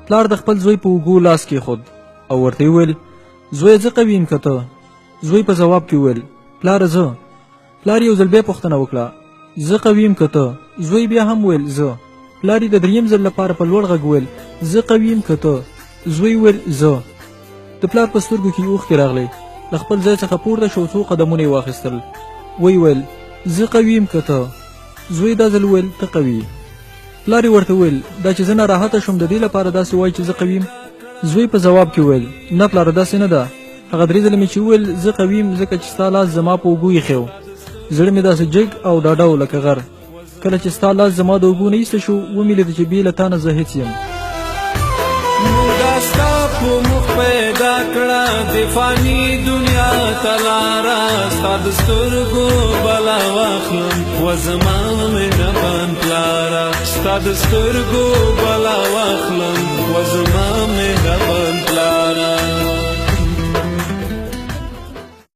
پلار د خپل زوی په اوږو لاس کېښود او ورته یې وویل، زویه زه قوي یم که ته؟ زوی په ځواب کې وویل، پلاره زه. پلار یو ځل بیا پوښتنه وکړه، زه قوي یم که ته؟ زوی بیا هم وویل، زه. پلار یې د دریم ځل لپاره په لوړ غږ وویل، زه قوي یم که ته؟ زوی وویل، زه. د پلار په سترګو کې اوښکې راغلې، له خپل ځای څخه پورته شو، څو قدمونه یې واخیستل، ویې ویل، زه قوي یم که ته؟ زوی دا ځل وویل، ته قوي. پلار یې ورته وویل، دا چې زه ناراحته شوم د دې لپاره داسې وایي چې زه قوي یم؟ زوی په ځواب کې وویل، نه پلاره داسې نه ده، هغه درې ځله مې چې وویل زه قوي یم ځکه چې ستا لاس زما په اوږو ایښی و، زړه مې داسې جګ او ډاډه و لکه غر. کله چې ستا لاس زما د اوږو نه ایسته شو، ومې لید چې بې له تا نه زه هیڅ یم. موږ ستا په مخ پیدا کړه د فاني دنیا ته لاره، ستا د سترګو بلا واخلم و زما مهربان پلاره، ستا د سترګو بلا